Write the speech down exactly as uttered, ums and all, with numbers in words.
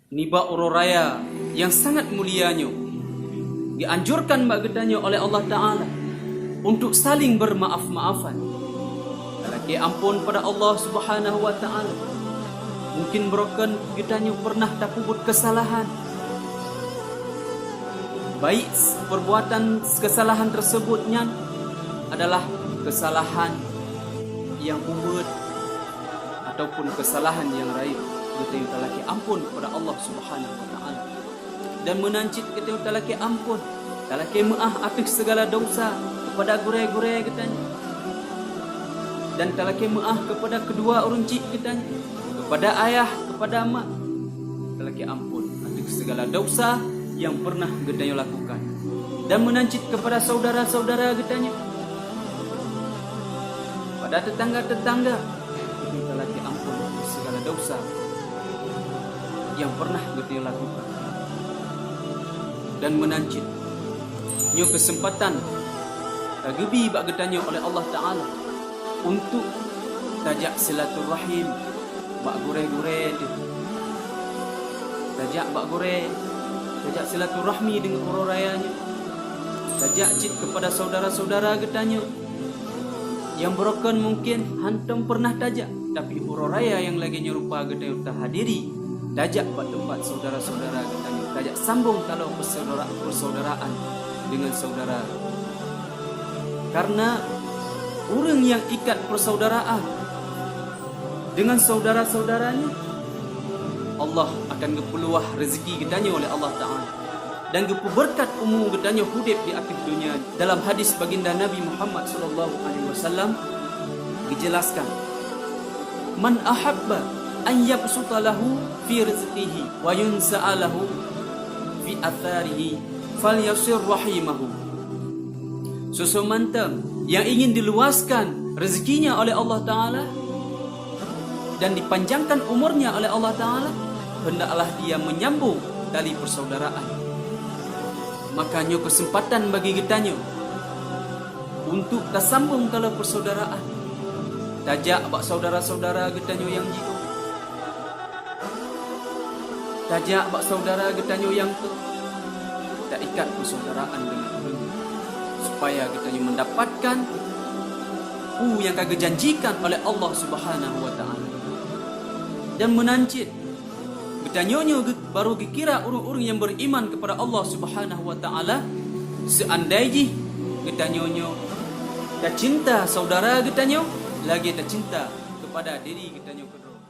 Nibak uroe raya nyang sangat mulia nyoe, dianjurkan bak geutanyoe oleh Allah Ta'ala untuk saling bermaaf-maafan. Talakée ampôn pada Allah Subhanahu wa Ta'ala. Mungkin barokon geutanyoe pernah tapeubuet keusalahan. Baik perbuatan keusalahan tersebut nyan adalah keusalahan nyang ubit ataupun keusalahan nyang rayeuk, geutanyoe talakée ampôn kepada Allah Subhanahu wa Ta'ala. Dan meunan cit geutanyoe talakée ampôn, talakée meuáh ateueh sigala desya kepada gurée-gurée geutanyoe. Dan talakée meuáh kepada keudua ureuëng chik geutanyoe, kepada ayah, kepada mak. Talakée ampôn ateueh sigala desya nyang pernah geutanyoe lakukan. Dan meunan cit kepada syedara-syedara geutanyoe, pada teutangga-teutangga, geutanyoe talakée ampôn sigala desya nyang pernah geutanyoe lakukan. Dan meunan cit, nyoe keuseumpatan ka geubi bak geutanyoe oleh Allah Ta'ala untuk tajak silaturahim bak gurée-gurée teuh. Tajak bak gurée, tajak silaturahmi deungon uroe raya nyoe. Tajak cit kepada syedara-syedara geutanyoe nyang barokon mungken hántom pernah tajak, tapi uroe raya nyang lagée nyoe rupa geutanyoe tahadiri, tajak bak teumpat syedara-syedara geutanyoe, tajak sambong taloe peusyedara-, persaudaraan deungon syedara. Karena ureuëng nyang ikat persaudaraan deungon syedara-syedara nyan, Allah akan geupeuluah rezeki geutanyoe oleh Allah Ta'ala dan geupeubeureukat umu geutanyoe udeb di ateueh donya. Dalam hadis Baginda Nabi Muhammad sallallahu alaihi wasallam geujelaskan, "Man ahabba an yabsuta lahu fi rizqihi wa yunsa'a lahu fi atharihi, falyasil rahimahu." Soe-soe mantong nyang ingin diluaskan rezekinya oleh Allah Ta'ala dan dipanjangkan umurnya oleh Allah Ta'ala, hendaklah dia menyambung tali persaudaraan. Maka nyoe keuseumpatan bagi geutanyoe untuk tasambong taloe persaudaraan. Tajak bak syedara-syedara geutanyoe nyang jiôh. Tajak bak syedara geutanyoe nyang teuh, taikat persaudaraan deungon ureuëng, supaya geutanyoe mendapatkan peue nyang ka geujanjikan oleh Allah Subhanahu wa Ta'ala. Dan meunan cit, geutanyoe nyoe geu-, barô geukira ureuëng-ureuëng nyang beriman kepada Allah Subhanahu wa Ta'ala, seuandai jih geutanyoe nyoe tacinta syedara geutanyoe lagée tacinta kepada diri geutanyoe keudroe.